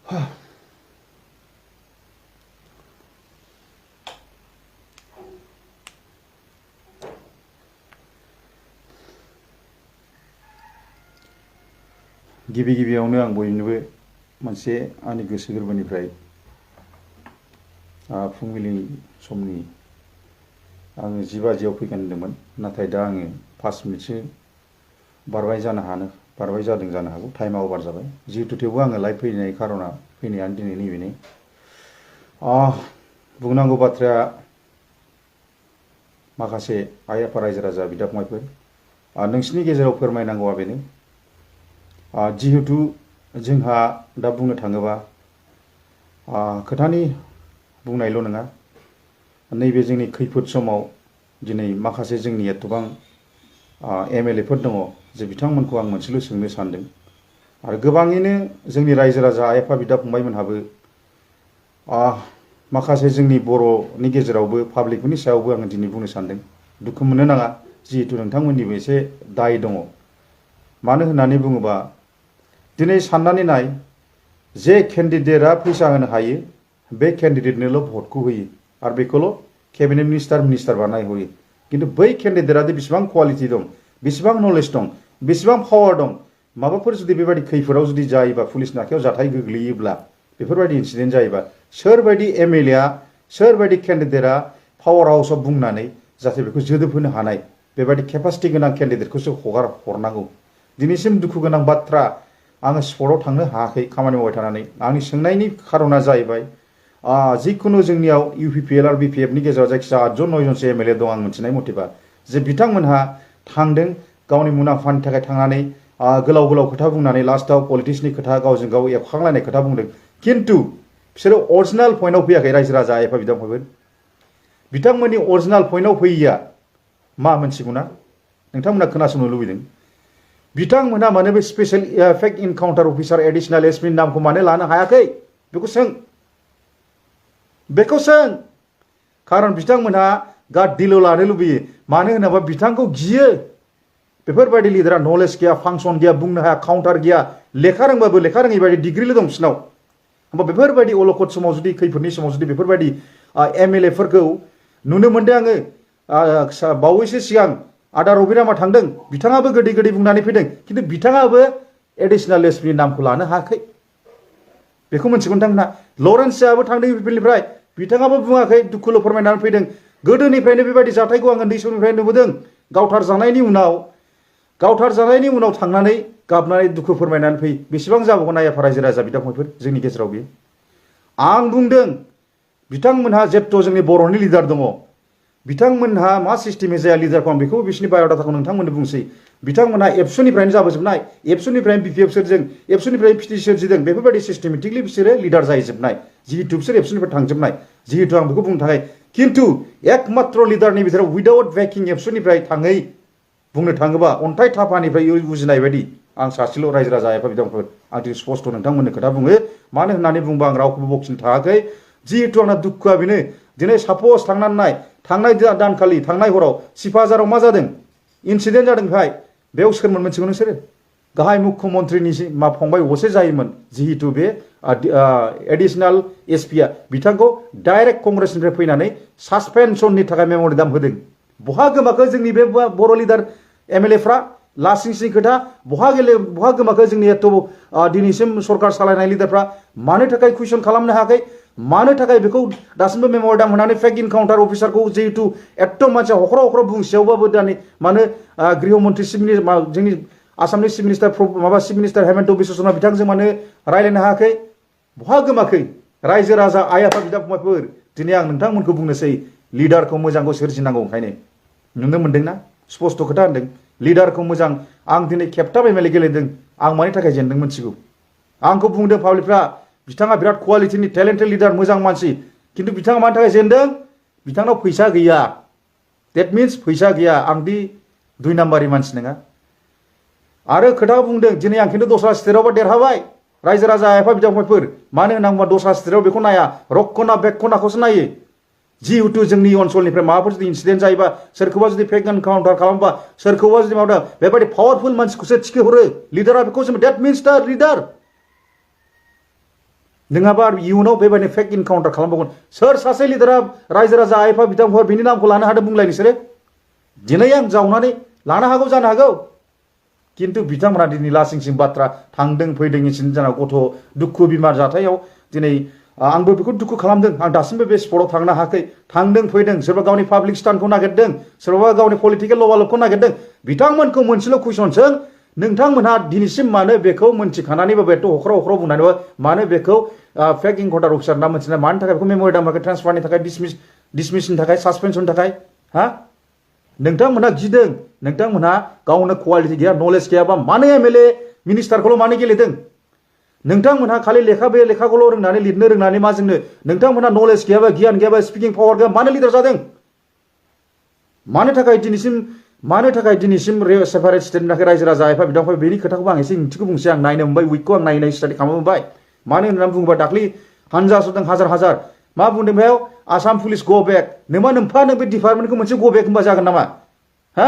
गिबि गिबियावनो आं बयनोबो मोनसे आंनि गोसो गोरबोनिफ्राय फुंबिलि समनि आङो 10 बाजियाव फैगोन होनदोंमोन, नाथाय दा आङो 5 मिनिटसो बारबाय जादों जानो हागौ, टाइमा अभार जाबाय। जिहेतु थेवबो आङो लाइभ फैनाय खारना फैनायानो दिनै नैबेनो। बुंनांगौ बाथ्राया माखासे आइ आफा रायजो राजा बिदा फंबायफोर, नोंसिनि गेजेराव फोरमायनांगौआ बेनो, जिहेतु जोंहा दा बुंनो थाङोबा खोथानि बुंनायल' नङा, नैबे जोंनि खैफोद समाव दिनै माखासे जोंनि एथबां MLA फोर दङ जे बिथांमोनखौ आं मोनसेल' सोंनो सानदों, आरो गोबाङैनो जोंनि रायजो राजा आइ आफा बिदा फंबायमोनहाबो माखासे जोंनि बर'नि गेजेरावबो पाब्लिकफोरनि सायावबो आङो दिनै बुंनो सानदों, दुखु मोननो नाङा, जिहेतु नोंथांमोननिबो एसे दाय दङ। मानो होननानै बुङोबा दिनै साननानै नाय, जे केन्डिडेटआ फैसा होनो हायो बे केन्डिडेटनोल' भटखौ होयो आरो बेखौल' केबिनेट मिनिस्टार बानायहरो। किन्तु बै केन्डिडेटआ बेसेबां क्वालिटि दं, बेसेबां नलेज दं, बेसेबां पावार दं, माबाफोर जुदि बेबायदि खैफोदाव जुदि जायोबा, पुलिसनि आखायाव जाथाय गोग्लैयोब्ला, बेफोरबायदि इन्सिडेन्ट जायोबा सोरबायदि MLA सोरबायदि केन्डिडेटआ पावार हाउसआव बुंनानै जाहाथे बेखौ जोदोब होनो हानाय बेबायदि केपासिटि गोनां केन्डिडेटखौसो हरनांगौ। दिनैसिम दुखु गोनां बाथ्रा, आङो स्पटआव थांनो हायाखै खामानि मावबाय थानानै। आंनि सोंनायनि खारना जाहैबाय, जिखुनु जोंनियाव UPPL आरो BPF नि गेजेराव जायखिजाया 8 जन 9 जनसो MLA दं आं मिथिनाय मथेबा, जे बिथांमोनहा थांदों गावनि मुलाम्फानि थाखाय थांनानै गोलाव गोलाव खोथा बुंनानै लास्टआव पलिटिक्सनि खोथा गावजों गाव एवखांलायनाय खोथा बुंदों, किन्तु बिसोरो अरिजिनेल पइन्टआव फैयाखै। रायजो राजा आइ आफा बिदा फंबायफोर, बिथांमोननि अरिजिनेल पइन्टआव फैयैया मा मोनथिगौना? नोंथांमोना खोनासंनो लुबैदों, बिथांमोना मानो बे special effect encounter officer एडिशनेल SP नि नामखौ मानो लानो हायाखै? बेखौ सों। खारन बिथांमोनहा गाद दिल लानो लुबैयो। मानो होनोबा बिथांखौ गियो। बेफोरबायदि लिडारा नलेज गैया, फांसन गैया, बुंनो हाया, काउन्टार गैया, लेखा रोंबाबो लेखा रोङै बायदि डिग्रिल' दं बिसिनाव। होमबा बेफोरबायदि अलखद समाव जुदि खैफोदनि समाव जुदि बेफोरबायदि MLA फोरखौ नुनो मोनदों आङो। बावैसो सिगां आदा रबिरामा थांदों, बिथाङाबो गोदै गोदै बुंनानै फैदों, किन्तु बिथाङाबो एडिशनेल SP नि नामखौ लानो हायाखै। बेखौ मोनथिगौ नोंथांमोना। लरेन्सआबो थांदों UPPL निफ्राय, बिथाङाबो बुङाखै, दुखुल' फोरमायनानै फैदों। गोदोनिफ्रायनो बेबायदि जाथायखौ आङो उन्दै समनिफ्राय नुबोदों। गावथार जानायनि उनाव थांनानै गाबनानै दुखु फोरमायनानै फै। बेसेबां जाबावगोन आइ आफा रायजो राजा बिदा फंबायफोर जोंनि गेजेराव बेयो? आं बुंदों बिथांमोनहा जेत्थ' जोंनि बर'नि लिडार दङ, बिथांमोनहा मा सिस्टेमै जाया लिडारखौ आं बेखौ बिसोरनि बाय'डाटाखौ नोंथांमोननो बुंसै। बिथांमोनहा एबसुनिफ्रायनो जाबोजोबनाय, एबसुनिफ्रायनो BPF सोरजों, एबसुनिफ्रायनो पिटि सोरजिदों, बेफोरबायदि सिस्टेमेटिकलि बिसोरो लिडार जाहैजोबनाय, जिहेतु बिसोर एबसुनिफ्राय थांजोबनाय। जिहेतु आं बेखौ बुंनो थाखाय, किन्तु एकमात्र लिडारनि बिथोराव उइदाउट बेकिं एबसुनिफ्राय थाङै, बुंनो थाङोबा अन्थाइ थाफानिफ्राय बुजिनाय बायदि आं सासेल' रायजो राजा आइ आफा बिदा फंबायफोर, आं दिनै स्पष्ट नोंथांमोननो खोथा बुङो। मानो होननानै बुंबा आं रावखौबो बखिनो थाङाखै। जिहेतु आंना दुखुआ बेनो, दिनै साप'ज थांनानै नाय, थांनाय दानखालि थांनाय हराव सिफाझाराव मा जादों? इन्सिडेन्ट जादों बेहाय। बेयाव सोरमोन मोनथिगौ नोंसोरो? गाहाय मुख्यमन्त्रिनि फंबाय असे जायोमोन। जिहेतु बे एडिशनेल SP आ बिथांखौ डाइरेक्ट कंग्रेसनिफ्राय फैनानै सासपेनसननि थाखाय मेम'रेन्डाम होदों। बहा गोमाखो जोंनि बे बर' लिडार MLA फ्रा? लासिं सिं खोथा बहा गोमाखो जोंनि एथ' दिनैसिम सरकार सालायनाय लिडारफ्रा? मानो थाखाय कुइसन खालामनो हायाखै? मानो थाखाय बेखौ दासिमबो मेम'रेन्डाम होनानै फेक इनकाउन्टार अफिसारखौ जिहेतु एथ' मानसिया हख्रा हख्रा बुंसेयावबाबो दानि मानो गृह मन्त्रि जोंनि आसामनि चिफ मिनिस्टार हेमन्त बिश्व शर्मा बिथांजों मानो रायज्लायनो हायाखै? बहा गोमाखै? रायजो राजा आइ आफा बिदा फंबायफोर, दिनै आं नोंथांमोनखौ बुंनोसै, लिडारखौ मोजांखौ सोरजिनांगौ। ओंखायनो नुनो मोनदोंना? स्पष्ट खोथा होनदों, लिडारखौ मोजां। आं दिनै खेबथाम MLA गेलेदों, आं मानि थाखाय जेनदों मिथिगौ? आंखौ बुंदों पाब्लिकफ्रा, बिथाङा बिराद क्वालिटिनि टेलेन्टेड लिडार, मोजां मानसि, किन्तु बिथाङा मानि थाखाय जेनदों? बिथांनाव फैसा गैया। देट मिन्स फैसा गैया। आं दि 2 नाम्बारनि मानसि नङा। आरो खोथा बुंदों, दिनै आं खिन्थु दस्रा स्टेटआवबा देरहाबाय। रायजो राजा आइ आफा बिदा फंबायफोर, मानो होनना बुङोबा दस्रा स्टेटआव बेखौ नाया, रक्क'ना बेक्क'नाखौसो नायो। जिहेतु जोंनि ओनसोलनिफ्राय माबाफोर जुदि इन्सिडेन्ट जायोबा, सोरखौबा जुदि फेक एनकाउन्टार खालामबा, सोरखौबा जुदि मावदों, बेबायदि पावारफुल मानसिखौसो थिखोहरो लिडारा। बेखौ जों, देट मिन्स दा लिडार। नङाबा इयुनाव बेबायदिनो फेक इनकाउन्टार खालामबावगोन सोर सासे लिडारा रायजो राजा आइ आफा बिथांमोन बिनि नामखौ लानो हादों बुंलाय नोंसोरो दिनै आं जावनानै लानो हागौ जानो हागौ किन्तु बिथांमोना दिनै लासिंसिं बाथ्रा थांदों फैदों इन्सिडेन्ट जाना गथ' दुखु बिमार जाथायाव दिनै आंबो बेखौ दुखु खालामदों आं दासिमबो बे स्पटआव थांनो हायाखै थांदों फैदों सोरबा गावनि पाब्लिक स्टान्डखौ नागिरदों सोरबा गावनि पलिटिकेल लबालबखौ नागिरदों बिथांमोनखौ मोनसेल' कुइसनसों नोंथांमोनहा दिनैसिम मानो बेखौ मोनथिखानानैबो बेथ' हख्राव हख्राव बुंनानैबो मानो बेखौ फेक इनकाउन्टार अफिसार ना मोनथिनाय मानि थाखाय बेखौ मेम'रेन्डाम थाखाय ट्रान्सफारनि थाखाय डिसमिसनि थाखाय सासपेनसननि थाखाय हा नोंथांमोनहा गिदों नोंथांमोनहा गावनो क्वालिटि गैया नलेज गैयाबा मानो एमएलए मिनिस्टारखौल' मानो गेलेदों नोंथांमोनहा खालि लेखा बे लेखाखौल' रोंनानै लिरनो रोंनानै मा जोंनो नोंथांमोनहा नलेज गैयाबा गियान गैयाबा स्पिकिं पावार गैया मानो लिडार जादों मानो थाखाय दिनैसिम सेपारेट स्टेटनि थाखाय रायजो राजा आइफा बिदांफोर बेनि खोथाखौबो आं एसे ओंथिखौ बुंसै आं नायनो मोनबाय उइकखौ आं नायनाय स्टाडि खालामनो मोनबाय मानो होननानै बुङोबा दाख्लि हानजा सुरदों हाजार हाजार मा बुंदों बेयाव आसाम पुलिस गो बेक नोंफा नों बे डिपार्टमेन्टखौ मोनसे गो बेक होनबा जागोन नामा हा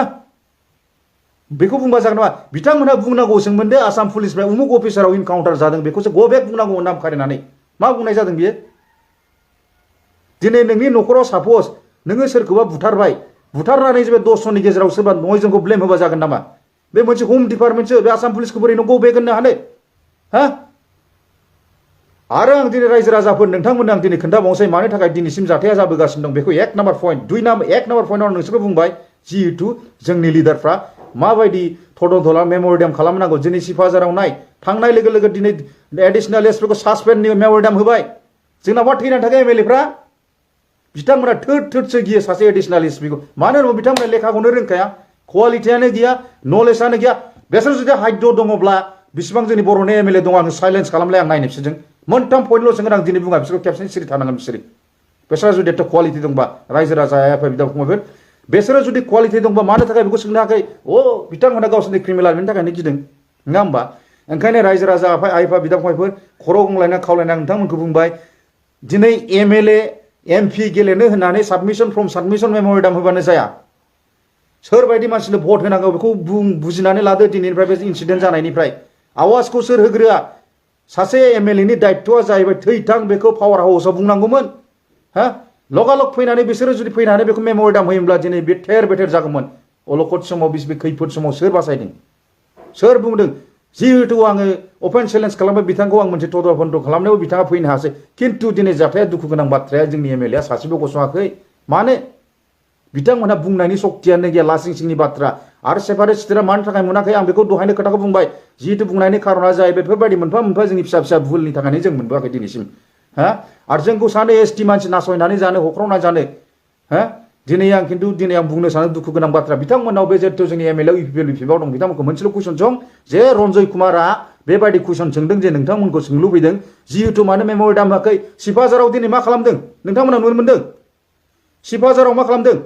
बेखौ बुंबा जागोन नामा बिथांमोनहा बुंनांगौसोमोन दे आसाम पुलिसनिफ्राय उमुक अफिसाराव इनकाउन्टार जादों बेखौसो गो बेक बुंनांगौ नाम खारिनानै मा बुंनाय जादों बियो दिनै नोंनि न'खराव सापज नोङो सोरखौबा बुथारनानै जे 10 जननि गेजेराव सोरबा 9 जनखौ ब्लेम होबा जागोन नामा बे मोनसे होम डिपार्टमेन्टसो बे आसाम पुलिसखौ बोरै गो बेक होननो हानो हा आरो आं दिनै रायजो राजाफोर नोंथांमोननो आं दिनै खोन्थाबावनोसै मानि थाखाय दिनैसिम जाथाया जाबोगासिनो दं बेखौ एक नाम्बार पइन्ट एक नाम्बार पइन्टआव नोंसोरखौ बुंबाय जिहेतु जोंनि लिडारफ्रा माबायदि थदला मेम'रेन्डाम खालामनांगौ दिनै सिफाजाराव नाय थांनाय लोगो लोगो दिनै एडिशनेल एसपिखौ सासपेन्डनि मेम'रेन्डाम होबाय जोंना मा थैनानै थाखाय एमएलएफ्रा बिथांमोना थोदसो गियो सासे एडिशनेल एसपिखौ मानो होनोबा बिथांमोना लेखाखौनो रोंखाया क्वालिटियानो गैया नलेजआनो गैया बेसोर जुदि हायद्य दङब्ला बेसेबां जोंनि बर'नि एमएलए दं आं साइलेन्स खालामलाय आं नायनो बिसोरजों मोनथाम पइन्टल' सोंगोन आं दिनै बुङा बिसोरखौ खेबसेनो सिरि थानांगोन बिसोरो जुदि एथ' क्वालिटि दंबा रायजो राजा आइफा बिदा फंबायफोर बेसोरो जुदि क्वालिटि दंबा मानो थाखाय बेखौ सोंनो हायाखै बिथांमोना गावसोरनि क्रिमिनेल बेनि थाखायनो गिदों नङा होमबा ओंखायनो रायजो राजा आइफा बिदा फंबायफोर खर' गंलायना खावलायना नोंथांमोनखौ बुंबाय दिनै एमएलए एमपि गेलेनो होननानै साबमिसन मेम'रेन्डाम होबानो जाया सोरबायदि मानसिनो भट होनांगौ बेखौ बुजिनानै लादो दिनैनिफ्राय बे इन्सिडेन्ट जानायनिफ्राय आवाजखौ सोर होग्रोआ सासे एमएलएनि दायित्वआ जाहैबाय थैथां बेखौ पावार हाउसआव बुंनांगौमोन हा लगालग फैनानै बिसोरो जुदि फैनानै बेखौ मेम'रेन्डाम होयोब्ला दिनै बे थेर बेथेर जागौमोन अलखद समाव बे खैफोद समाव सोर बासायदों सोर बुंदों जिहेतु आङो अपेन चेलेन्ज खालामबाय बिथांखौ आं मोनसे तदन्त खालामनायाव बिथाङा फैनो हायासै खिन्थु दिनै जाथाया दुखु गोनां बाथ्राया जोंनि एमएलएआ सासेबो गसङाखै मानो बिथांमोनहा बुंनायनि सक्तियानो गैया लासिंसिंनि बाथ्रा आरो सेपारेट स्टेटआ मानि थाखाय मोनाखै आं बेखौ दहायनो खोथाखौ बुंबाय जिहेतु बुंनायनि खारना जाहैबाय बेफोरबायदि मोनफा मोनफा जोंनि फिसा फिसा भुलनि थाखायनो जों मोनबोआखै दिनैसिम हा आरो जोंखौ सानो एसटि मानसि नासयनानै जानो हख्रावना जानो हा दिनै आं बुंनो सानो दुखु गोनां बाथ्रा बिथांमोनाव बे जिहेतु जोंनि एमएलए इउपिपिएल दं बिथांमोनखौ मोनसेल' कुइसन सों जे रन्जय कुमारा बेबायदि कुइसन सोंदों जे नोंथांमोनखौ सोंनो लुबैदों जिहेतु मानो मेम'रेन्डाम होआखै सिफाजाराव दिनै मा खालामदों नोंथांमोना नुनो मोनदों सिफाजाराव मा खालामदों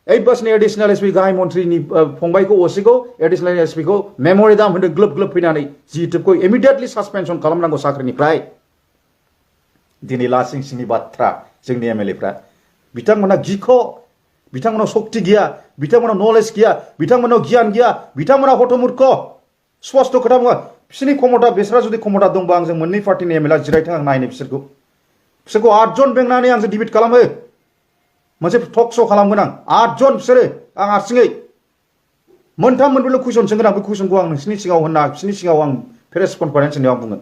8 बोसोरनि एडिशनेल एसपि गाहाय मन्थ्रिनि फंबायखौ असिखौ एडिशनेल एसपिखौ मेम'रेन्डाम होदों ग्लोब ग्लोब फैनानै जिहेतुखौ इमिडियेटलि सासपेनसन खालामनांगौ साख्रिनिफ्राय दिनै लासिंसिंनि बाथ्रा जोंनि एमएलएफ्रा बिथांमोना बिथांमोनाव सक्ति गैया बिथांमोनाव नलेज गैया बिथांमोनाव गियान गैया बिथांमोना हतमुर्ख स्पष्ट खोथा बुङा बिसोरनि क्षमता बिसोरहा जुदि क्षमता दंबा आंजों मोननै पार्टिनि एमएलए जिरायथों आं नायनो बिसोरखौ 8 जन बेंनानै आंजों डिबेट खालामो मोनसे टक श' खालामगोन आं 8 जन बिसोरो आं हारसिङै मोनथाम मोनब्रैल' कुइसन सोंगोन आं बे कुइसनखौ आं नोंसिनि सिगाङाव होनना बिसोरनि सिगाङाव आं प्रेस कनफारेन्स होनायाव आं बुंगोन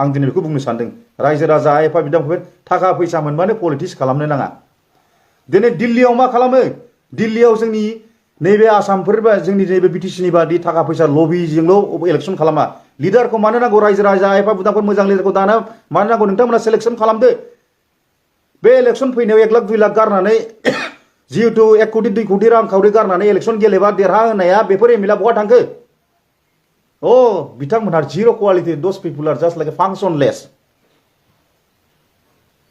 आं दिनै बेखौ बुंनो सानदों रायजो राजा आइफा बिदाफोर थाखा फैसा मोनबानो पलिटिक्स खालामनो नाङा दिनै दिल्लीयाव मा खालामो दिल्लीयाव जोंनि नैबे आसामफोर बा जोंनि नैबे बिटिसिनि बादि थाखा फैसा लबिजोंल' इलेक्सन खालामा लिडारखौ मानो नांगौ रायजो राजा आइफा बिदाफोर मोजां लिडारखौ दाना मानो नांगौ नोंथांमोना सेलेक्सन खालामदो बे इलेक्सन फैनायाव 1 लाख 2 लाख गारनानै जिहेतु 1 कोटि 2 कोटि रां खावरि गारनानै इलेक्सन गेलेबा देरहा होनाया बेफोर एमएलए बहा थांखो बिथांमोनहा जिर' quality those people are just like a functionless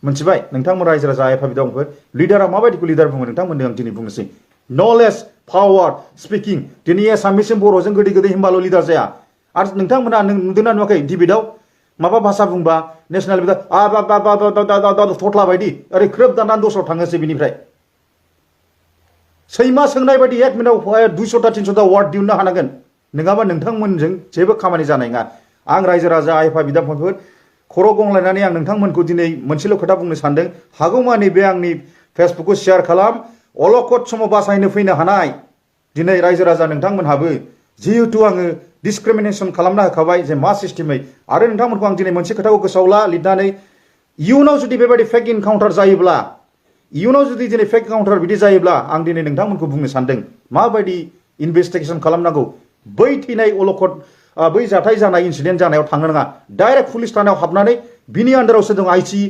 मोनथिबाय नोंथांमोन रायजो राजा आइफा बिदाफोर लिडारा माबायदिखौ लिडार बुङो नोंथांमोननो आं दिनै बुंनोसै नलेज पावार स्पिकिं दिनै एसामिसजों बर'जों गोदै गोदै होनबाल' लिडार जाया आरो नोंथांमोना नुदोंना नुवाखै डिबेटआव माबा भाषा बुंबा नेशनेल थथला बायदि ओरै ख्रोब दाननानै दस्राव थाङोसै बिनिफ्राय सैमा सोंनाय बायदि 1 मिनिटाव 200टा 300टा वार्ड दिहुननो हानांगोन नङाबा नोंथांमोनजों जेबो खामानि जानाय नङा आं रायजो राजा आइ आफा बिदा फंबायफोर खर' गंलायनानै आं नोंथांमोनखौ दिनै मोनसेल' खोथा बुंनो सानदों हागौमानि बे आंनि फेसबुकखौ शेयार खालाम अलखद समाव बासायनो फैनो हानाय दिनै रायजो राजा नोंथांमोनहाबो जिहेतु आङो डिसक्रिमिनेसन खालामना होखाबाय जे मा सिस्टेमै आरो नोंथांमोनखौ आं दिनै मोनसे खोथाखौ गोसोआव ला लिरनानै इयुनाव जुदि बेबायदि फेक इनकाउन्टार जायोब्ला इयुनाव जुदि दिनै फेक इनकाउन्टार बिदि जायोब्ला आं दिनै नोंथांमोनखौ बुंनो सानदों माबायदि इनभेस्टिगेसन खालामनांगौ बै थैनाय अलखद बै जाथाय जानाय इन्सिडेन्ट जानायाव थांनो नाङा डाइरेक्ट पुलिस थानायाव हाबनानै बिनि आन्दारावसो दं आइसि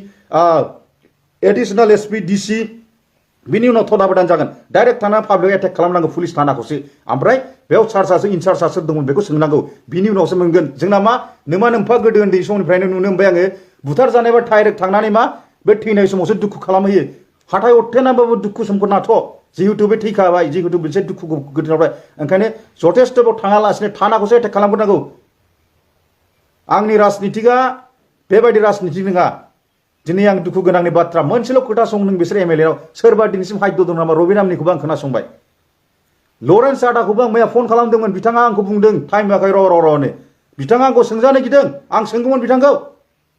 एडिसनेल एसपि डिसि बिनि उनाव थदाबदान जागोन डाइरेक्ट थाना पाब्लिक एटेक खालामनांगौ पुलिस थानाखौसो ओमफ्राय बेयाव चार्जआसो इनचार्जआ सोर दंमोन बेखौ सोंनांगौ बिनि उनावसो मोनगोन जोंना मा नोमा नोम्फा गोदो उन्दै समनिफ्रायनो नुनो मोनबाय आङो बुथार जानायबा डाइरेक्ट थांनानै मा बे थैनाय समावसो दुखु खालामहैयो हाथाय अरथेनाबाबो दुखु समखौ नाथ' जिहेतु बे थैखाबाय जिहेतु मोनसे दुखु गोदोनाबाय ओंखायनो जथेस्थ' बेयाव थाङालासिनो थानाखौसो एटेक खालामग्रोनांगौ आंनि राजनितिकआ बेबायदि राजनिति नङा दिनै आं दुखु गोनांनि बाथ्रा मोनसेल' खोथा संदों बिसोर एमएलए सोरबा दिनैसिम हायद' दं नामा रबि नामनिखौबो आं खोनासंबाय लरेन्स आदाखौबो आं मैया फन खालामदोंमोन बिथाङा आंखौ बुंदों टाइम होआखै र'नो बिथाङा आंखौ सोंजानो गिदों आं सोंगौमोन बिथांखौ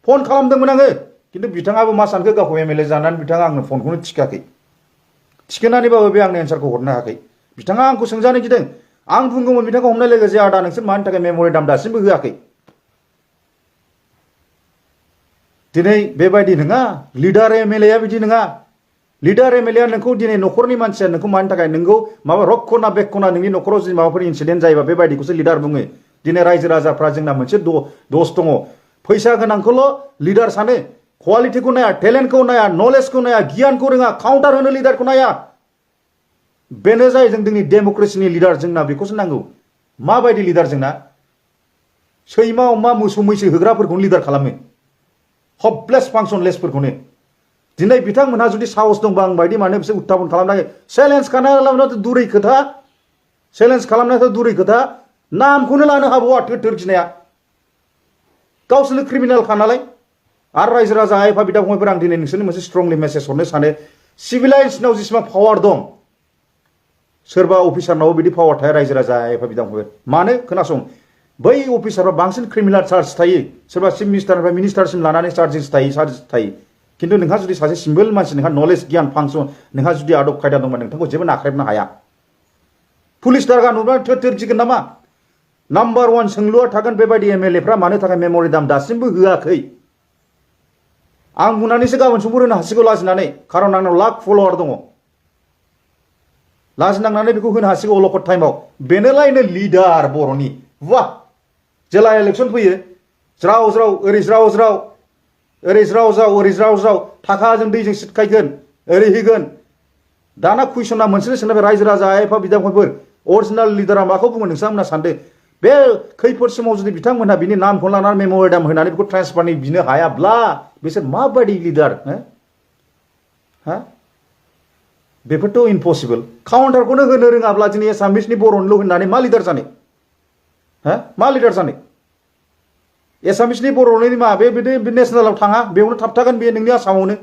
फन खालामदोंमोन आङो खिन्थु बिथाङाबो मा सानखो गावखौ एमएलए जानानै बिथाङा आंनो फनखौनो थिखाखै थिखोनानैबाबो बे आंनो एन्सारखौ हरनो हायाखै बिथाङा आंखौ सोंजानो गिदों आं बुंगौमोन बिथांखौ हमनाय लोगो जे आदा नोंसोर मानि थाखाय मेम'रेन्डाम दासिमबो होआखै दिनै बेबायदि नङा लिडार एमएलए बिदि नङा लिडार एमएलए नोंखौ दिनै न'खरनि मानसिया नोंखौ मानि थाखाय नोंगौ माबा रक्षना बेक्षना नोंनि न'खराव जुदि माबाफोर इन्सिडेन्ट जायोबा बेबायदिखौसो लिडार बुङो दिनै रायजो राजाफ्रा जोंना मोनसे दस दङ फैसा गोनांखौल' लिडार सानो क्वालिटिखौ नाया टेलेन्टखौ नाया नलेजखौ नाया गियानखौ रोङा काउन्टार होनो लिडारखौ नाया बेनो जाहैदों जोंनि डेम'क्रेसिनि लिडार जोंना बेखौसो नांगौ माबायदि लिडार जोंना सैमा अमा मोसौ मैसो होग्राफोरखौनो लिडार खालामो हपलेस फांसनलेसफोरखौनो दिनै बिथांमोनहा जुदि साहस दंबा आं बायदि मानो बिसोर उत्थापन खालामनो हायो चेलेन्ज खालामनायाथ' दुरै खोथा चेलेन्ज खालामनायाथ' दुरै खोथा नामखौनो लानो हाबावा थोर गिनाया गावसोरनो क्रिमिनेलखा नालाय आरो रायजो राजा आइ आफा बिदा फंबायफोर आं दिनै नोंसोरनो मोनसे स्ट्रंलि मेसेज हरनो सानो सिभिलाइन्सनाव जेसेबां पावार दं सोरबा अफिसारनाव बिदि पावार थाया रायजो राजा आइ आफा बिदा फंबायफोर मानो खोनासं बै अफिसारफ्रा बांसिन क्रिमिनेल चार्ज थायो सोरबा चिफ मिनिस्टारनिफ्राय मिनिस्टारसिम लानानै चार्जेस थायो खिन्थु नोंहा जुदि सासे सिम्पोल मानसि नोंहा नलेज गियान फांसन नोंहा जुदि आदब खायदा दंबा नोंथांखौ जेबो नाख्रेबनो हाया पुलिस दारगा नुब्ला थोर गिगोन नामा नाम्बार 1 सोंलुआ थागोन बेबायदि एमएलएफ्रा मानो थाखाय मेम'रेन्डाम दासिमबो होआखै आं बुंनानैसो गाबोन समफोर होनो हासिगौ लाजिनानै खारन आंनाव लाख फल'वार दङ लाजिनांनानै बेखौ होनो हासिगौ अलखद टाइमाव बेनोलायनो लिडार बर'नि वाह जेला इलेक्सन फैयो ज्राव ज्राव ओरै ज्राव ज्राव ओरै ज्राव ज्राव ओरै ज्राव ज्राव थाखाजों दैजों सिटखायगोन ओरै होगोन दाना कुइसना मोनसेनो सोंनाय रायजो राजा आइ आफा बिदा फंबायफोर अरिजिनेल लिडारा माखौ बुङो नोंथांमोना सानदो बे खैफोद समाव जुदि बिथांमोनहा बिनि नामखौ लानानै मेम'रेन्डाम होनानै बेखौ ट्रान्सफारनि बिनो हायाब्ला बिसोर माबायदि लिडार हा बेफोरथ' इम्पसिबल काउन्टारखौनो होनो रोङाब्ला दिनै एसामिसनि बर'निल' होननानै मा लिडार जानो मा लिडार जानो एसामिसनि बर'नि मा बे नेसनेलाव थाङा बेयावनो थाबथागोन बे नोंनि आसामावनो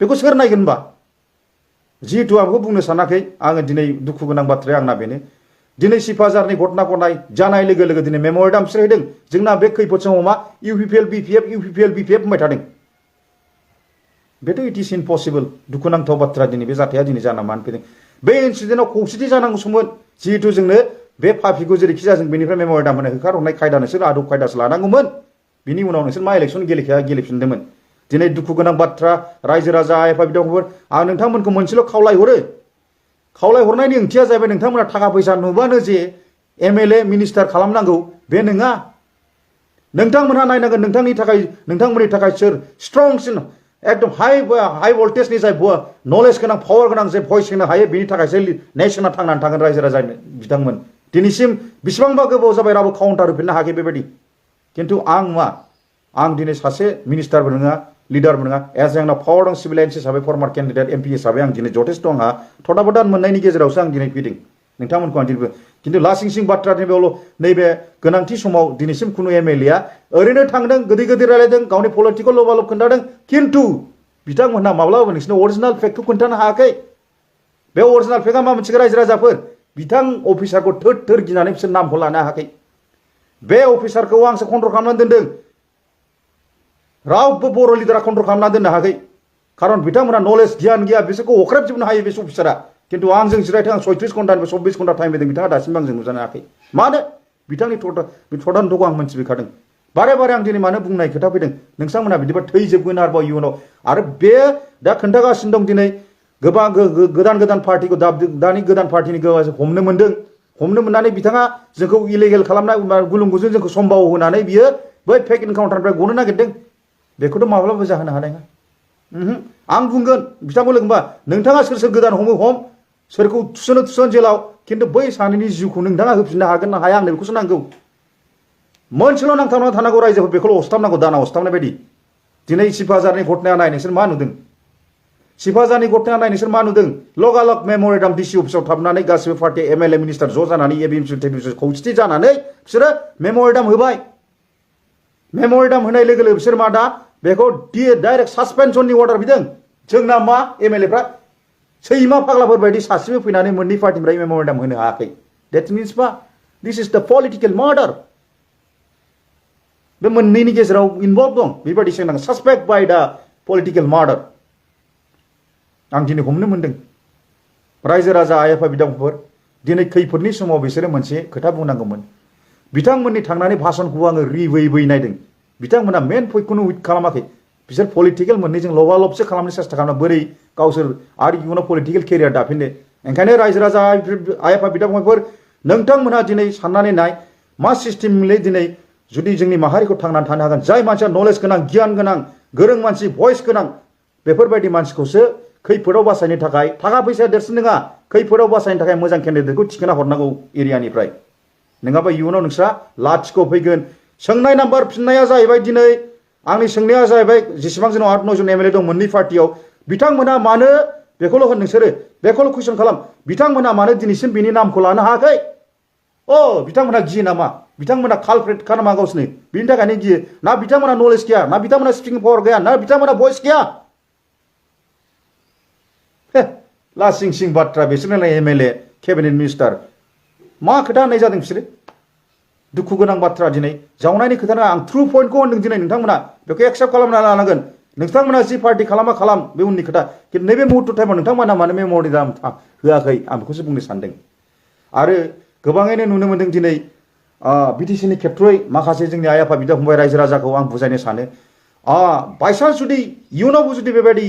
बेखौ सोर नायगोन होनबा जिहेतु आं बेखौ बुंनो सानाखै आङो दिनै दुखु गोनां बाथ्राया आंना बेनो दिनै सिफाजारनि घटनाखौ जानाय लोगो लोगो दिनै मेम'रेन्डाम बिसोर होदों जोंना बे खैफोद समाव मा इउपिपिएल बिपिएफ होनबाय थादों बेथ' इट इज इम्पसिबल दुखुनांथाव बाथ्रा दिनै बे जाथाया दिनै जाना मानो फैदों बे इन्सिडेन्टआव खौसेथि जानांगौसोमोन जिहेतु जोंनो बे पापिखौ जेरैखि जाया जों बेनिफ्राय मेम'रेन्डाम होनो होखारहरनाय खायदा नोंसोर आदब खायदासो लानांगौमोन बिनि उनाव नोंसोर मा इलेक्सन गेलेफिनदोंमोन दिनै दुखु गोनां बाथ्रा रायजो राजा आइ आफा बिदा फंबायफोर आं नोंथांमोनखौ मोनसेल' खावलायहरनायनि ओंथिया जाहैबाय नोंथांमोना थाखा फैसा नुबानो जे एमएलए मिनिस्टार खालामनांगौ बे नङा नोंथांमोनहा नायनांगोन नोंथांमोननि थाखाय सोर स्ट्रंसिन एकदम हाई भल्टेजनि जाय नलेज गोनां पावार गोनां जे भइस होनो हायो बेनि थाखायसो नेसना थांनानै थागोन रायजो राजा बिथांमोन दिनैसिम बेसेबांबा गोबाव जाबाय रावबो काउन्टार होफिननो हायाखै बेबायदि खिन्थु आं दिनै सासे मिनिस्टारबो नङा लिडारबो नङा एज आंनाव पावार दं सिभिलाइन्स हिसाबै फर्मार केन्डिडेट एमपि हिसाबै आं दिनै जथेस्थ' आंहा थदाबदान मोननायनि गेजेरावसो आं दिनै फैदों नोंथांमोनखौ आं दिनै खिन्थु लासिं बाथ्रा नैबे गोनांथि समाव दिनैसिम खुनु एमएलएआ ओरैनो थांदों गोदै रायलायदों गावनि पलिटिकेल लबालब खोन्थादों खिन्थु बिथांमोनहा माब्लाबा नोंसोरनो अरिजिनेल फेक्टखौ खोन्थानो हायाखै बे अरिजिनेल फेक्टआ मा मोनसे रायजो राजाफोर बिथां अफिसारखौ थोर गिनानै बिसोर नामखौ लानो हायाखै बे अफिसारखौ आंसो कन्ट्रल खालामनानै दोनदों रावबो बर' लिडारा कन्ट्रल खालामनानै दोननो हायाखै खारन बिथांमोना नलेज गियान गैया बिसोरखौ अख्रेबजोबनो हायो बे अफिसारा खिन्थु आंजों जिरायथों आं 36 घन्टानिफ्राय 24 घन्टा टाइम होदों बिथाङा दासिमबो आंजों नुजानो हायाखै मानो बिथांनि थदान्त'खौ आं मोनथिबोखादों बारे बारे आं दिनै मानो बुंनाय खोथा फैदों नोंथांमोना बिदिबा थैजोबगोन आरोबाव इयुनाव आरो बे दा खोन्थागासिनो दं दिनै गोबां गोदान पार्टिखौ दानि गोदान पार्टिनि हमनो मोननानै बिथाङा जोंखौ इलिगेल खालामनाय गुलुंगुजों जोंखौ सम्भाव होनानै बियो बै फेक एनकाउन्टारनिफ्राय गनो नागिरदों बेखौथ' माब्लाबा जाहोनो हानाय नङा आं बुंगोन बिथांखौ लोगोबा नोंथाङा सोर गोदान हम सोरखौ थुसनो जेलाव खिन्थु बै सानैनि जिउखौ नोंथाङा होफिननो हागोन ना हाया आंनो बेखौसो नांगौ मोनसेल' नांथाबनानै थानांगौ रायजोखौ बेखौल' अस्थाबनांगौ दाना अस्थाबनाय बायदि दिनै सिफाजारनि घटनाया नाय नोंसोर मा नुदों सिफाजारनि घटनाया नाय नोंसोर मा नुदों लगालग मेम'रेन्डाम डिसि अफिसाव थाबनानै गासिबो पार्टि एमएलए मिनिस्टार ज' जानानै एबिएमसि खौसेथि जानानै बिसोरो मेम'रेन्डाम होबाय मेम'रेन्डाम होनाय लोगो लोगो बिसोर मा दा बेखौ डाइरेक्ट सासपेनसननि अर्डार बिदों जोंना मा एमएलएफ्रा सैमा फाग्लाफोर बायदि सासेबो फैनानै मोननै पार्टिनिफ्राय मेम'रेन्डाम होनो हायाखै डेट मिन्स मा दिस इज द पलिटिकेल मार्डार बे मोननैनि गेजेराव इनभल्भ दं बेबायदि सोंनांगोन सासपेक्ट बाय दा पलिटिकेल मार्डार आं दिनै हमनो मोनदों रायजो राजा आइ आफा बिदा फंबायफोर दिनै खैफोदनि समाव बिसोरो मोनसे खोथा बुंनांगौमोन बिथांमोननि थांनानै भाषणखौ आङो रिबै नायदों बिथांमोना मेन पइन्टखौनो उइथ खालामाखै बिसोर पलिटिकेल मोननैजों लबालबसो खालामनो सेस्था खालामो बोरै गावसोर आरो इयुनाव पलिटिकेल केरियार दाफिननो ओंखायनो रायजो राजा आइ आफा बिदा फंबायफोर नोंथांमोनहा दिनै साननानै नाय मा सिस्टेमलै दिनै जुदि जोंनि माहारिखौ थांनानै थानो हागोन जाय मानसिया नलेज गोनां गियान गोनां गोरों मानसि भइस गोनां बेफोरबायदि मानसिखौसो खैफोदाव बासायनो थाखाय थाखा फैसा देरसिन नङा खैफोदाव बासायनो थाखाय मोजां केन्डिडेटखौ थिखोना हरनांगौ एरियानिफ्राय नङाबा इयुनाव नोंस्रा लाथिख' फैगोन सोंनाय नाम्बार फिननाया जाहैबाय दिनै आंनि सोंनाया जाहैबाय जेसेबां जोंनाव 8-9 जन एमएलए दं मोननै पार्टियाव बिथांमोना मानो बेखौल' होन नोंसोरो बेखौल' कुइसन खालाम बिथांमोना मानो दिनैसिम बिनि नामखौ लानो हायाखै बिथांमोना गियो नामा बिथांमोना कालप्रेट खालामा गावसोरनो बिनि थाखायनो गियो ना बिथांमोना नलेज गैया ना बिथांमोना स्पिकिं पावार गैया ना बिथांमोना भइस गैया लासिं सिं बाथ्रा बिसोरनालाय एमएलए केबिनेट मिनिस्टार मा खोथा होननाय जादों बिसोरो दुखु गोनां बाथ्रा दिनै जावनायनि खोथा नङा आं ट्रु पइन्टखौ होनदों दिनै नोंथांमोना बेखौ एक्सेप्ट खालामना लानांगोन नोंथांमोना जि पार्टि खालाम बे उननि खोथा खिन्थु नैबे मुहुर्त टाइमाव नोंथांमोना मानो मेम'रेन्डाम होआखै आं बेखौसो बुंनो सानदों आरो गोबाङैनो नुनो मोनदों दिनै बिटिसिनि खेत्र'यै माखासे जोंनि आइ आफा बिदा फंबाय रायजो राजाखौ आं बुजायनो सानो बायसान्स जुदि इयुनावबो जुदि बेबायदि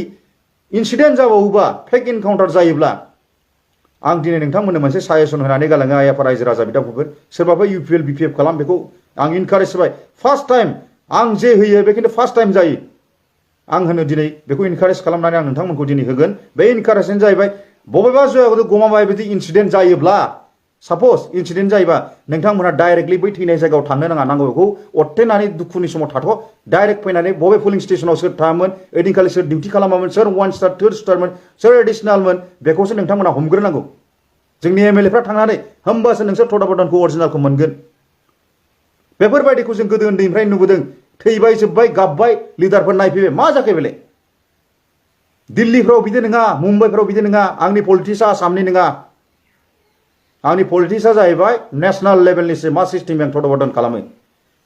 इन्सिडेन्ट जाबावोबा फेक एनकाउन्टार जायोब्ला आं दिनै नोंथांमोननो मोनसे साजेसन होनानै गालाङो आइ आफा रायजो राजा बिदा फंबायफोर सोरबाफोर इउपिएल बिपिएफ खालाम बेखौ आं इनकारेज होबाय फार्स्ट टाइम आं जे होयो बे खिन्थु फार्स्ट टाइम जायो आं होनो दिनै बेखौ इनकारेज खालामनानै आं नोंथांमोनखौ दिनै होगोन बे इनकारेजआनो जाहैबाय बबेबा जायगायाव गमामाय बिदि इन्सिडेन्ट जायोब्ला साप'ज इन्सिडेन्ट जायोबा नोंथांमोना डाइरेक्टलि बै थैनाय जायगायाव थांनो नाङा नांगौ बेखौ अरथेनानै दुखुनि समाव थाथ' डाइरेक्ट फैनानै बबे पुलिं स्टेसनाव सोर थायामोन ओइदिनखालि सोर डिउटि खालामामोन सोर 1 स्टार 2 स्टारमोन सोर एडिसनेलमोन बेखौसो नोंथांमोना हमग्रोनांगौ जोंनि एमएलएफ्रा थांनानै होमबासो नोंसोर तदाबदानखौ अरिजिनेलखौ मोनगोन बेफोरबायदिखौ जों गोदो उन्दैनिफ्राय नुबोदों थैबाय जोब्बाय गाबबाय लिडारफोर नायफैबाय मा जाखो बेलाय दिल्लीफ्राव बिदि नङा मुम्बाइफ्राव बिदि नङा आंनि पलिटिक्सआ आसामनि नङा आंनि पलिटिक्सआ जाहैबाय नेशनेल लेभेलनिसो मा सिस्टेम आं तदाबदान खालामो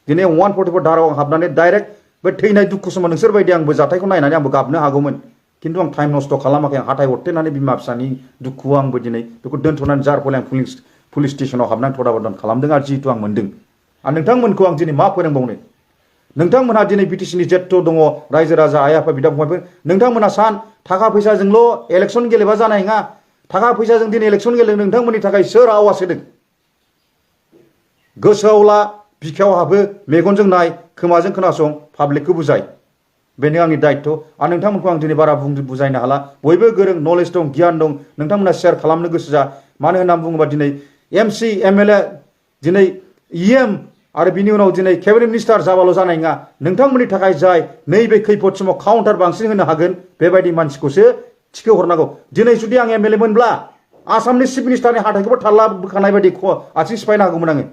दिनै 144 धारायाव हाबनानै डाइरेक्ट बे थैनाय दुखु समाव नोंसोर बायदि आंबो जाथायखौ नायनानै आंबो गाबनो हागौमोन खिन्थु आं टाइम नस्थ' खालामाखै आं हाथाय हरथेनानै बिमा फिसानि दुखुआव आंबो दिनै बेखौ दोनथ'नानै जार फले आं पुलिस स्टेसनाव हाबनानै तदाबदान खालामदों आरो जिहेतु आं मोनदों आरो नोंथांमोनखौ आं दिनै मा फोरोंबावनो नोंथांमोनहा दिनै बिटिसिनि जेट्ट' दङ रायजो राजा आइ आफा बिदा फंबायफोर नोंथांमोना सान थाखा फैसाजोंल' इलेक्सन गेलेबा जानाय नङा थाखा फैसाजों दिनै इलेक्सन गेलेनो नोंथांमोननि थाखाय सोर आवाज होदों गोसोआव ला बिखायाव हाबो मेगनजों नाय खोमाजों खोनासं पाब्लिकखौ बुजाय बेनो आंनि दायित्व आरो नोंथांमोनखौ आं दिनै बारा बुजायनो हाला बयबो गोरों नलेज दं गियान दं नोंथांमोना शेयार खालामनो गोसो जा मानो होननानै बुङोबा दिनै एमसि एमएलए दिनै इएम आरो बिनि उनाव दिनै केबिनेट मिनिस्टार जाबाल' जानाय नङा नोंथांमोननि थाखाय जाय नैबे खैफोद समाव काउन्टार बांसिन होनो हागोन बेबायदि मानसिखौसो थिखो हरनांगौ दिनै जुदि आं एमएलए मोनब्ला आसामनि चिफ मिनिस्टारनि हाथाइखौबो थाल्ला बोखानाय बायदि आथिं सिफायनो हागौमोन आङो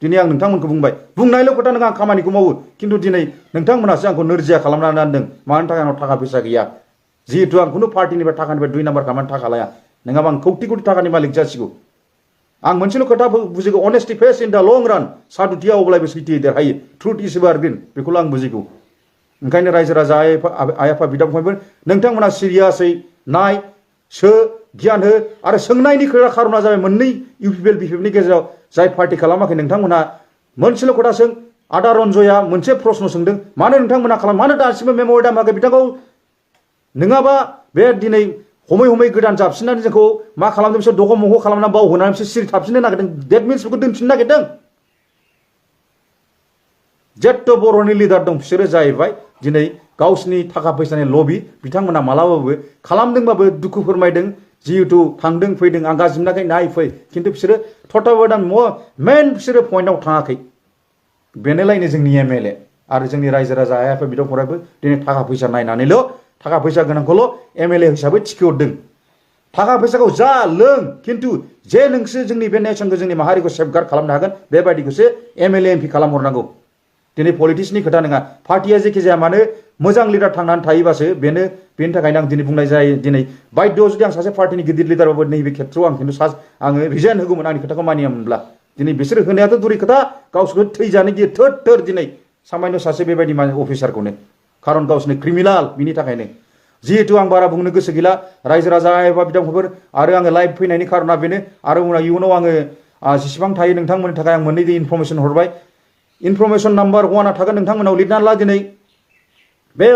दिनै आं नोंथांमोनखौ बुंबाय बुंनायल' खोथा नङा आं खामानिखौ मावो खिन्थु दिनै नोंथांमोनासो आंखौ नोरजिया खालामनानै दोनदों मानि थाखाय आंनाव थाखा फैसा गैया जिहेतु आं खुनु पार्टिनिफ्राय थाखानिफ्राय 2 नाम्बार खालामनानै थाखा लाया नङाबा आं कौटि कौटि थाखानि मालिक जासिगौ आं मोनसेल' खोथा बुजिगौ अनेस्टि फेस इन द लं रान सादुथिया अब्लाबो सैथो देरहायो ट्रुथ इज एभारग्रीन बेखौल' आं बुजिगौ ओंखायनो रायजो राजा आइ आफा बिदा फंबायफोर नोंथांमोना सिरियासै नाय सो गियान हो आरो सोंनायनि खारना जाबाय मोननै इउपिपिएल बिपिएफनि गेजेराव जाय पार्टि खालामाखै नोंथांमोना मोनसेल' खोथा सों आदा रन्जया मोनसे प्रश्न सोंदों मानो नोंथांमोना मानो दासिमबो मेम'रेन्डाम होआखै बिथांखौ नङाबा बे दिनै हमै हमै गोदान जाबसिननानै जोंखौ मा खालामदों बिसोर दग' मग' खालामनानै बावहोनानै बिसोर सिरि थाबसिननो नागिरदों डेट मिन्स बेखौ दोनफिननो नागिरदों जेट्ट' बर'नि लिडार दं बिसोरो जाहैबाय दिनै गावसिनि थाखा फैसानि लबि बिथांमोना मालाबाबो खालामदोंबाबो दुखु फोरमायदों जिहेतु थांदों फैदों आं गाज्रि मोनाखै नाय फै खिन्थु बिसोरो थथाबदान मेन बिसोरो पइन्टआव थाङाखै बेनोलायनो जोंनि एमएलए आरो जोंनि रायजो राजा आइ आफा बिदा फंबायबो दिनै थाखा फैसा नायनानैल' थाखा फैसा गोनांखौल' एमएलए हिसाबै थिखिहरदों थाखा फैसाखौ जा लों खिन्थु जे नोंसोर जोंनि बे नेसनखौ जोंनि माहारिखौ सेफगार्ड खालामनो हागोन बेबायदिखौसो एमएलए एमपि खालामहरनांगौ दिनै पलिटिक्सनि खोथा नङा पार्टिया जेखि जाया मानो मोजां लिडार थांनानै थायोबासो बेनि थाखायनो आं दिनै बुंनाय जायो दिनै बायद'आव जुदि आं सासे पार्टिनि गिदिर लिडारबाबो नैबे खेत्रआव आं खिन्थु आङो रिजाइन होगौमोन आंनि खोथाखौ मानियामोनब्ला दिनै बिसोर होनायाथ' दुरि खोथा गावसोरखौ थैजानो गियो थोर दिनै सामान्य सासे बेबायदि अफिसारखौनो खारन गावसोरनि क्रिमिनाल बिनि थाखायनो जिहेतु आं बारा बुंनो गोसो गैला रायजो राजा एबा बिदा फंबायफोर आरो आङो लाइभ फैनायनि खारना बेनो आरो उनाव इयुनाव आङो जेसेबां थायो नोंथांमोननि थाखाय आं मोननै इनफरमेसन हरबाय इनफरमेसन नाम्बार 1 थागोन नोंथांमोनाव लिरनानै ला दिनै बे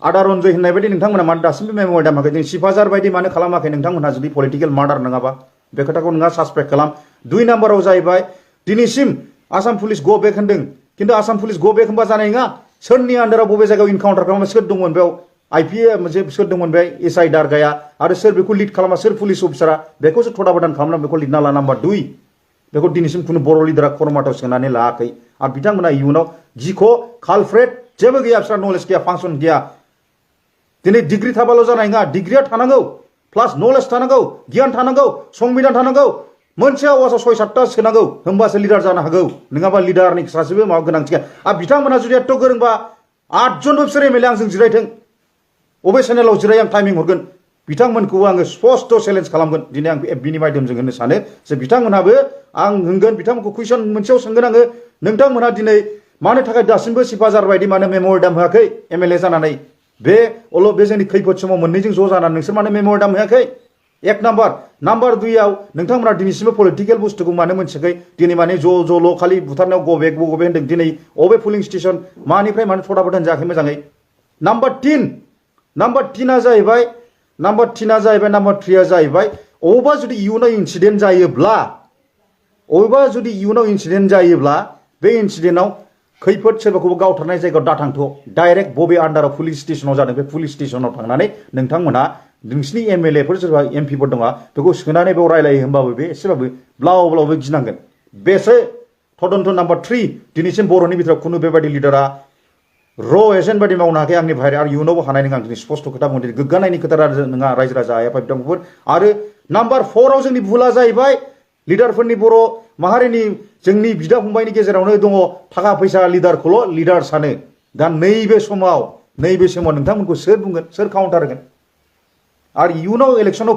आदा रन्जय होननाय बायदि नोंथांमोना मानो दासिमबो मेम'रेन्डाम होआखै जों सिफाजार बायदि मानो खालामाखै नोंथांमोनहा जुदि पलिटिकेल मार्डार नङाबा बे खोथाखौ नोंहा सासपेक्ट खालाम 2 नाम्बाराव जाहैबाय दिनैसिम आसाम पुलिस गो बेक होनदों खिन्थु आसाम पुलिस गो बेक होनबा जानाय नङा सोरनि आन्दाराव बबे जायगायाव इनकाउन्टार खालामो सोर दंमोन बेयाव आइपिए मोनसे सोर दंमोन बे एसआइ दारगाया आरो सोर बेखौ लिड खालामा सोर पुलिस अफिसारा बेखौसो थदाबदान खालामनानै बेखौ लिरना ला नाम्बार 2 बेखौ दिनैसिम खुनु बर' लिडारा खरमाथाव सोनानै लायाखै आरो बिथांमोना इयुनाव जिख' कालफ्रेट जेबो गैया बिस्रा नलेज गैया फांसन गैया दिनै डिग्री थाबाल' जानाय नङा डिग्रीया थानांगौ प्लास नलेज थानांगौ गियान थानांगौ संबिधान थानांगौ मोनसे आवाजाव 6-7टा सोनांगौ होमबासो लिडार जानो हागौ नङाबा लिडारनि सासेबो माबा गोनांथि गैया आरो बिथांमोना जुदि एथ' गोरोंबा 8 जनबो बिसोर एमएलए आंजों जिरायथों अबे चेनेलाव जिराय आं टाइमिं हरगोन बिथांमोनखौ आङो स्पष्ट चेलेन्ज खालामगोन दिनै आं एफबिनि माध्यमजों होननो सानो जे बिथांमोनहाबो आं होंगोन बिथांमोनखौ कुइसन मोनसेयाव सोंगोन आङो नोंथांमोनहा दिनै मानो थाखाय दासिमबो सिफाजार बायदि मानो मेम'रेन्डाम होआखै एमएलए जानानै बे जोंनि खैफोद समाव मोननैजों ज' जानानै नोंसोर मानो मेम'रेन्डाम होआखै 1 नाम्बार 2 आव नोंथांमोना दिनैसिमबो पलिटिकेल बुस्थुखौ मानो मोनथियाखै दिनै माने ज'ल' खालि बुथारनायाव गबेक होन्दों दिनै अबे पुलिं स्टेसन मानिफ्राय मानो थदाबदान जायाखै मोजाङै नाम्बार 3 जाहैबाय नाम्बार 3 जाहैबाय अबेबा जुदि इयुनाव इन्सिडेन्ट जायोब्ला बे इन्सिडेन्टआव खैफोद सोरबाखौबो गावथारनाय जायगायाव दाथांथ' डाइरेक्ट बबे आन्डाराव पुलिस स्टेसनाव जादों बे पुलिस स्टेसनाव थांनानै नोंथांमोना नोंसिनि एमएलएफोर सोरबा एमपिफोर दङ बेखौ सोनानै बेयाव रायलायो होमबाबो बे एसेबाबो ब्लाव गिनांगोन बेसो तदन्त नाम्बार 3 दिनैसिम बर'नि बिथोराव खुनु बेबायदि लिडारा र' एजेन्ट बायदि मावनो हायाखै आंनि भाइर आरो इयुनावबो हानाय नङा आं दिनै स्पष्ट खोथा बुंदों गोग्गानायनि खोथा नङा रायजो राजा आइ आफा बिथांमोनफोर आरो नाम्बार 4 आव जोंनि भुला जाहैबाय लिडारफोरनि बर' माहारिनि जोंनि बिदा फंबायनि गेजेरावनो दङ थाखा फैसा लिडारखौल' लिडार सानो दा नैबे समाव नोंथांमोनखौ सोर बुंगोन सोर काउन्टार होगोन आरो इयुनाव इलेक्सनाव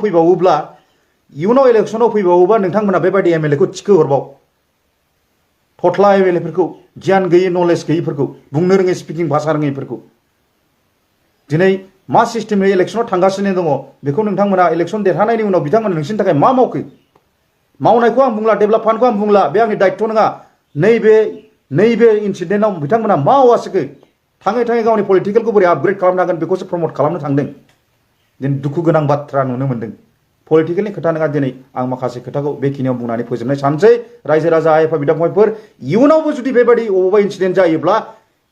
फैबावोबा नोंथांमोना बेबायदि एमएलएखौ थिखो हरबाव थथला एमएलएफोरखौ गियान गैयै नलेज गैयैफोरखौ बुंनो रोङै स्पिकिं भाषा रोङैफोरखौ दिनै मा सिस्टेमै इलेक्सनाव थांगासिनो दङ बेखौ नोंथांमोना इलेक्सन देरहानायनि उनाव बिथांमोना नोंसिनि थाखाय मा मावखो मावनायखौ आं बुंला डेभेलप फान्डखौ आं बुंला बे आंनि दायित्व नङा नैबे इन्सिडेन्टआव बिथांमोना मा मावासोखो थाङै गावनि पलिटिकेलखौ बोरै आपग्रेड खालामनो हागोन बेखौसो प्रमट खालामनो थांदों दिनै दुखु गोनां बाथ्रा नुनो मोन्दों पलिटिकेलनि खोथा नङा दिनै आं माखासे खोथाखौ बेखिनियाव बुंनानै फोजोबनाय सानसै रायजो राजा आइ आफा बिदा फंबायफोर इयुनावबो जुदि बेबायदि अबेबा इन्सिडेन्ट जायोब्ला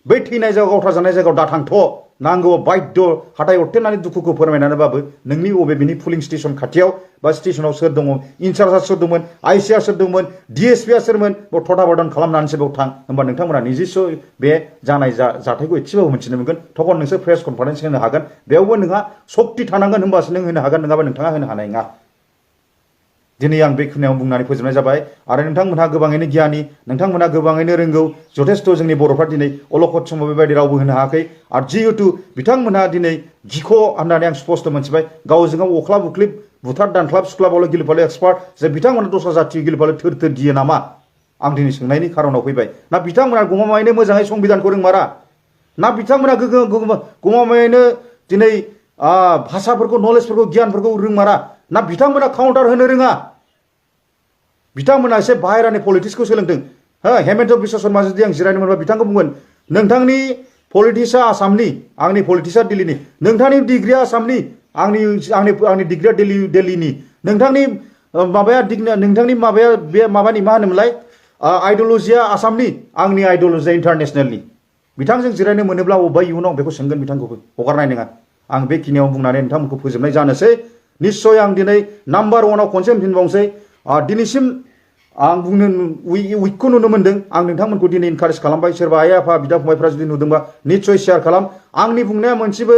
बै थैनाय जायगायाव गावथार जानाय जायगायाव दाथांथ' नांगौ बाध्य हाथाय अरथेनानै दुखुखौ फोरमायनानैबाबो नोंनि बिनि पुलिं स्टेसन खाथियाव बा स्टेसनाव सोर दङ इनचार्जआ सोर दंमोन आइसिआ सोर दंमोन डिएसपिआ सोरमोन बेयाव थदाबदान खालामनानैसो बेयाव थां होमबा नोंथांमोना निजेस्व बे जानाय जाथायखौ एसेबाबो मिथिनो मोनगोन थखन नोंसोर प्रेस कनफारेन्स होनो हागोन बेयावबो नोंहा सक्ति थानांगोन होमबासो नों होनो हागोन नङाबा नोंथाङा होनो हानाय नङा दिनै आं बेखिनियाव बुंनानै फोजोबनाय जाबाय आरो नोंथांमोनहा गोबाङैनो गियानि नोंथांमोनहा गोबाङैनो रोंगौ जथेस्थ' जोंनि बर'फ्रा दिनै अलखद समाव बेबायदि रावबो होनो हायाखै आरो जिहेतु बिथांमोनहा दिनै गिख' होननानै आं स्पष्ट मोनथिबाय गावजों गाव अख्ला बुख्लिब बुथार दानख्लाब सुख्लाबावल' गिलुफालु एक्सपार्ट जे बिथांमोना दस्रा जाथि गिलुफालु थोर थोर गियो नामा आं दिनै सोंनायनि खारनाव फैबाय ना बिथांमोना गमामायैनो मोजाङै संबिधानखौ रोंमारा ना बिथांमोना गमामायैनो दिनै भाषाफोरखौ नलेजफोरखौ गियानफोरखौ रोंमारा ना बिथांमोना काउन्टार होनो रोङा बिथांमोना एसे बाहेरानि पलिटिक्सखौ सोलोंदों हेमन्त बिश्व शर्मा जुदि आं जिरायनो मोनबा बिथांखौ बुंगोन नोंथांनि पलिटिक्सआ आसामनि आंनि पलिटिक्सआ दिल्लीनि नोंथांनि डिग्रिया आसामनि आंनि डिग्रिया दिल्लीनि नोंथांनि माबाया बे माबानि मा होनोमोनलाय आइडियोलजिया आसामनि आंनि आइडियोलजिया इन्टारनेशनेलनि बिथांजों जिरायनो मोनोब्ला अबेबा इयुनाव बेखौ सोंगोन बिथांखौबो हगारनाय नङा आं बेखिनियाव बुंनानै नोंथांमोनखौ फोजोबनाय जानोसै निश्चय आं दिनै नाम्बार 1आव खनसे होनफिनबावनोसै दिनैसिम आं बुंनो उइकखौ नुनो मोन्दों आं नोंथांमोनखौ दिनै इनकारेज खालामबाय सोरबा आइ आफा बिदा फंबायफ्रा जुदि नुदोंबा निश्चय शेयार खालाम आंनि बुंनाया मोनसेबो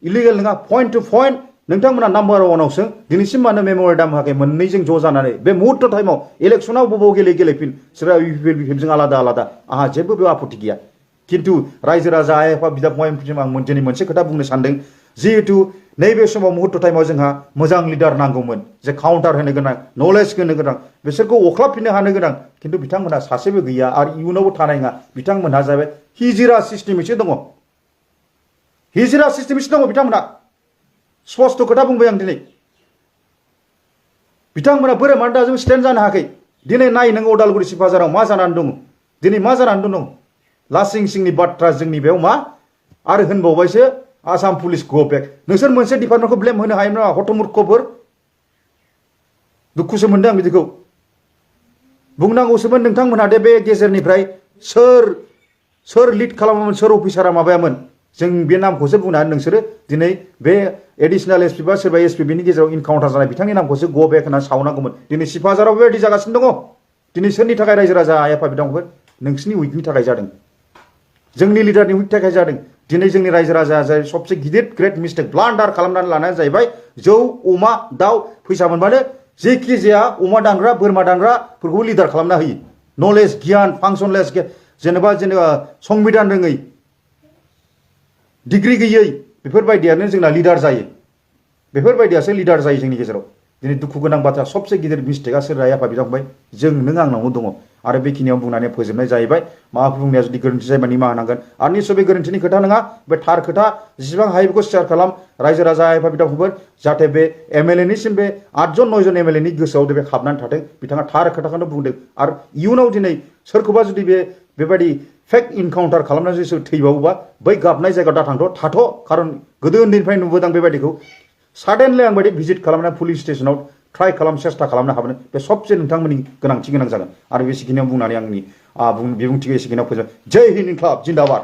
इलिगेल नङा पइन्ट टु पइन्ट नोंथांमोना नाम्बार 1आवसो दिनैसिम मानो मेम'रेन्डाम होआखै मोननैजों ज' जानानै बे मुहुर्त टाइमाव इलेक्सनाव बबाव गेलेफिन सोरबा बिफिएफजों आलादा आंहा जेबो बे आपत्ति गैया किन्तु रायजो राजा आइ आफा बिदा फंबायफोरजों आं दिनै मोनसे खोथा बुंनो सानदों जिहेतु नैबे समाव मुहुर्त टाइमाव जोंहा मोजां लिडार नांगौमोन जे काउन्टार होनो गोनां नलेज होनो गोनां बिसोरखौ अख्लाबफिननो हानो गोनां किन्तु बिथांमोनहा सासेबो गैया आरो इयुनावबो थानाय नङा बिथांमोनहा जाबाय हिजिरा सिस्टेमैसो दङ बिथांमोनहा स्पष्ट खोथा बुंबाय आं दिनै बिथांमोना बोरै मानो दाजों स्टेन्ड जानो हायाखै दिनै नाय नों उदालगुरि सिपाझाराव मा जानानै दङ दिनै मा जानानै दङ लासिं सिंनि बाथ्रा जोंनि बेयाव मा आरो होनबावबायसो आसाम पुलिस गो बेक नोंसोर मोनसे डिपार्टमेन्टखौ ब्लेम होनो हायोमोन नामा हतमुर्खफोर दुखुसो मोनदों आं बिदिखौ बुंनांगौसोमोन नोंथांमोनहा दे बे गेजेरनिफ्राय सोर लिड खालामोमोन सोर अफिसारा माबायामोन जों बे नामखौसो बुंनानै नोंसोरो दिनै बे एडिशनेल एसपि बा सोरबा एसपि बिनि गेजेराव इनकाउन्टार जानाय बिथांनि नामखौसो गो बेक होननानै सावनांगौमोन दिनै सिपाझाराव बेबायदि जागासिनो दङ दिनै सोरनि थाखाय रायजो राजा आइ आफा बिदाफंबाय नोंसिनि उइकनि थाखाय जादों जोंनि लिडारनि उइकनि थाखाय जादों दिनै जोंनि रायजो राजाया जाय सबसे गिदिर ग्रेट मिस्टेक ब्लान्डार खालामनानै लानाया जाहैबाय जौ अमा दाउ फैसा मोनबानो जेखि जाया अमा दानग्रा बोरमा दानग्राफोरखौ लिडार खालामना होयो नलेज गियान फांसनलेस जेनेबा संबिधान रोङै डिग्री गैयै बेफोरबायदियानो जोंना लिडार जायो बेफोरबायदियासो लिडार जायो जोंनि गेजेराव दिनै दुखु गोनां बाथ्रा सबसे गिदिर मिस्टेकआ सोर आइ आफा बिदा फंबाय जों नों आंनावनो दङ आरो बेखिनियाव बुंनानै फोजोबनाय जाहैबाय माबाफोर बुंनाया जुदि गोरोन्थि जायोबा निमाहा होनांगोन आरो निस्सय बे गोरोन्थिनि खोथा नङा बे थार खोथा जेसेबां हायो बेखौ शेयार खालाम रायजो राजा आइ आफा बिदा फंबाय जाहाथे बे एमएलएनिसिम बे 8 जन 9 जन एमएलएनि गोसोआव बे हाबनानै थाथों बिथाङा थार खोथाखौनो बुंदों आरो इयुनाव दिनै सोरखौबा जुदि बेबायदि फेक इनकाउन्टार खालामनानै जुदि थैबावोबा बै गाबनाय जायगायाव दाथांथ' थाथ' खारन गोदो उन्दैनिफ्राय नुबोदों बेबायदिखौ साडेनलि आं बायदि भिजिट खालामनानै पुलिस स्टेशनाव ट्राइ सेस्था खालामनो हाबोनो बे सबसे नोंथांमोननि गोनांथि गोनां जागोन आरो बेसेखिनियाव बुंनानै आंनि बिबुंथिखौ एसेखिनियाव फोजोब जय हिन्द इनक्लाब जिन्दाबाद